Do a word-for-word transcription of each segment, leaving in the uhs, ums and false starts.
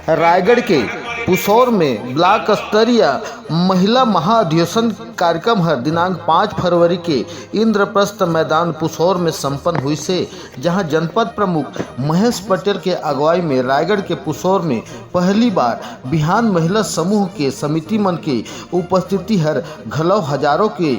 रायगढ़ के पुसौर में ब्लॉक स्तरीय महिला महाधिवेशन कार्यक्रम हर दिनांक पाँच फरवरी के इंद्रप्रस्थ मैदान पुसौर में संपन्न हुई से, जहां जनपद प्रमुख महेश पटेल के अगुवाई में रायगढ़ के पुसौर में पहली बार बिहान महिला समूह के समिति मन के उपस्थिति हर घलो हजारों के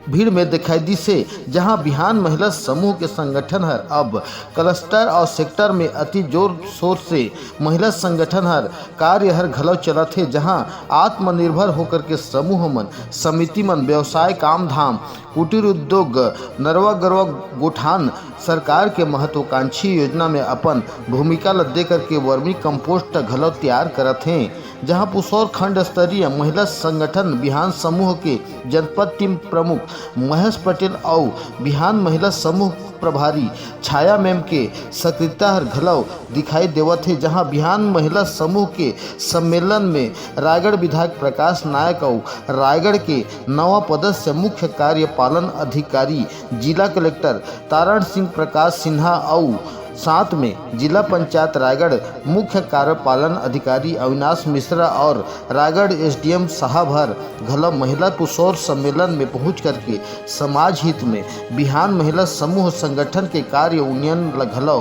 भीड़ में दिखाई दिस हे, जहां बिहान महिला समूह के संगठन हर अब क्लस्टर और सेक्टर में अति जोर शोर से महिला संगठन हर कार्य हर घलो चलत हे, जहां आत्मनिर्भर होकर के समूह मन, समिति मन, व्यवसाय, काम धाम, कुटीर उद्योग, नरवा गरवा गोठान सरकार के महत्वाकांक्षी योजना में अपन भूमिका ल दे करके वर्मी कंपोस्ट घलो तैयार करत हें। जहां पुसौर खंड स्तरीय महिला संगठन बिहान समूह के जनपद टीम प्रमुख महेश पटेल अउ बिहान महिला समूह प्रभारी छाया मैम के सक्रियता हर घलो दिखाई देवत हे, जहां बिहान महिला समूह के सम्मेलन में रायगढ़ विधायक प्रकाश नायक अउ रायगढ़ के नवा पदस्थ मुख्य कार्यपालन अधिकारी जिला कलेक्टर तारण सिंह प्रकाश सिन्हा अउ साथ में जिला पंचायत रायगढ़ मुख्य कार्यपालन अधिकारी अविनाश मिश्रा और रायगढ़ एसडीएम साहब हर घलो महिला पुसौर सम्मेलन में पहुंच करके समाज हित में बिहान महिला समूह संगठन के कार्य उन्नयन ल घलो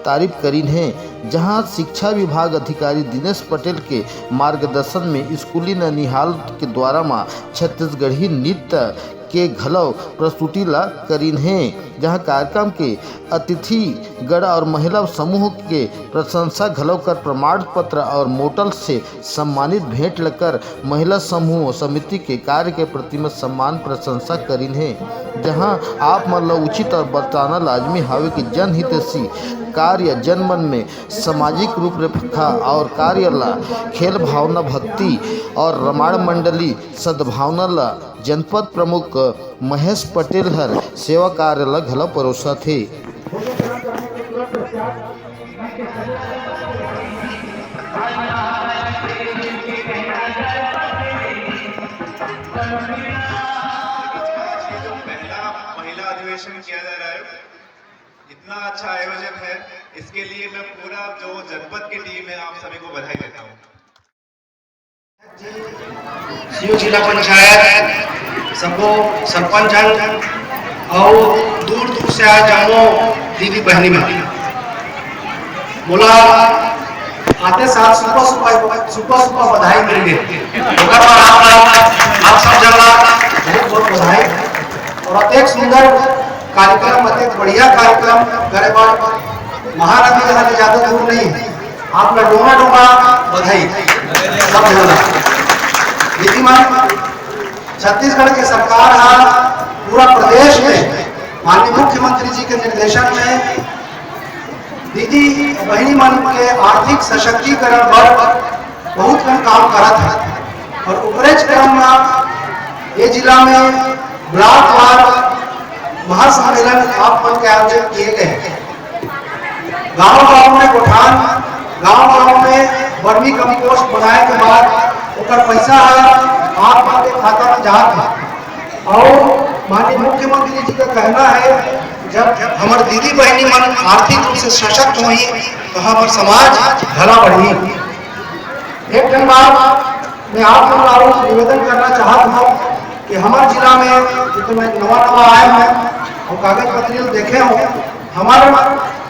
तारीफ करीन हे, जहां शिक्षा विभाग अधिकारी दिनेश पटेल के मार्गदर्शन में स्कूली ननिहाल के द्वारा म छत्तीसगढ़ी नृत्य के घलो प्रस्तुति ला करीन हे, जहां कार्यक्रम के अतिथिगण और महिला समूह के प्रशंसा घलो कर प्रमाण पत्र और मोटल से सम्मानित भेंट लकर महिला समूह समिति के कार्य के प्रति में सम्मान प्रशंसा करीन हे, जहां आप मन ला उचित और बताना लाजमी हावे कि जनहितैषी कार्य जनमन में सामाजिक रूपरेखा और कार्य ला खेल भावना, भक्ति और रामायण मंडली सद्भावना ला जनपद प्रमुख महेश पटेल हर सेवा कार्य ला घलो परोसत हे। पहला महिला अधिवेशन किया जा रहा है, इतना अच्छा आयोजन है, इसके लिए मैं पूरा जो जनपद की टीम है, आप सभी को बधाई देता हूँ। सीईओ जिला पंचायत, सबो सरपंच अउ दूर दूर से आए जम्मो दीदी बहनी मन, मोला आते साथ सुबह सुबह, सुबह सुबह बधाई मिल गे। ओकर बर आप, आप सब जन ला बहुत बहुत बधाई। और अतेक सुंदर कार्यक्रम, अतेक बढ़िया कार्यक्रम करे बर महानदी यहाँ ले ज्यादा दूर नहीं है। आप ला डोंगा डोंगा बधाई सब झन ला। दीदी मन, छत्तीसगढ़ के सरकार हा पूरा प्रदेश में माननीय मुख्यमंत्री जी के निर्देशन में दीदी बहिनी मन के आर्थिक सशक्तिकरण बर बहुत कन काम करत है। और ओकरेच क्रम में ये जिला में ब्लॉक वार महासम्मेलन आप मन के आयोजित किए गए हैं। गांव गांव में गोठान, गांव गांव में वर्मी कंपोस्ट बनाए के बाद ओकर पैसा ह आप मन के खाता में जात हे। और माननीय मुख्यमंत्री जी का कहना है, जब हमर दीदी बहनी मन आर्थिक रूप से सशक्त होही, तो हमर समाज भला बढ़ही। एक ठन बात मैं आप मन ला और निवेदन करना चाहत हूँ कि हमारे जिला में, क्योंकि मैं नवा नवा आया हूँ और कागज पत्री देखे हूँ, हमारे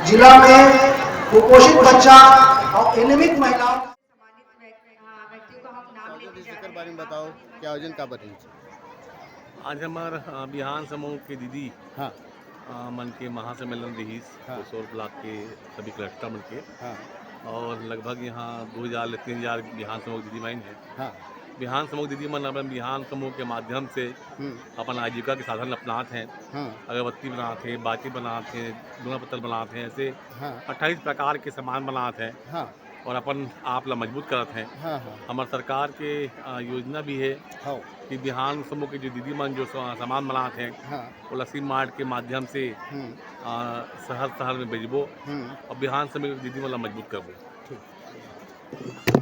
जिला में कुपोषित बच्चा और एनीमिक महिला। सम्मानित व्यक्ति, अ, व्यक्तियों का हम नाम लेते जा रहे हैं। बारे में बताओ, क्या आयोजन का बनी? आज हमर, अ, बिहान समूह के दीदी, हाँ। अ, मन के महासम्मेलन रिहिस, हाँ। पुसौर ब्लॉक के सभी क्लस्टर मन के। हाँ। और लगभग यहाँ दो हज़ार ले तीन हज़ार बिहान समूह के दीदी मन हैं। हाँ। बिहान समूह के दीदी मन अपन बिहान समूह के माध्यम से हम्म। अपन आजीविका के साधन अपनात हैं। हाँ। अगरबत्ती बनात हैं, बाती बनात हैं, धुआं पत्तल बनात हैं, ऐसे हाँ। अट्ठाईस प्रकार के सामान बनात हैं। हाँ। और अपन आप ला मजबूत करत हैं। हाँ, हाँ। हमर सरकार के, अ, योजना भी है हाँ। कि बिहान समूह के जो दीदी मन जो सा-, सामान बनात हैं, हाँ। वो लस्सी मार्ट के माध्यम से, हम्म। अ, शहर, शहर में बेचबो हम्म। और बिहान समूह के दीदी मन ला मजबूत करबो। ठीक।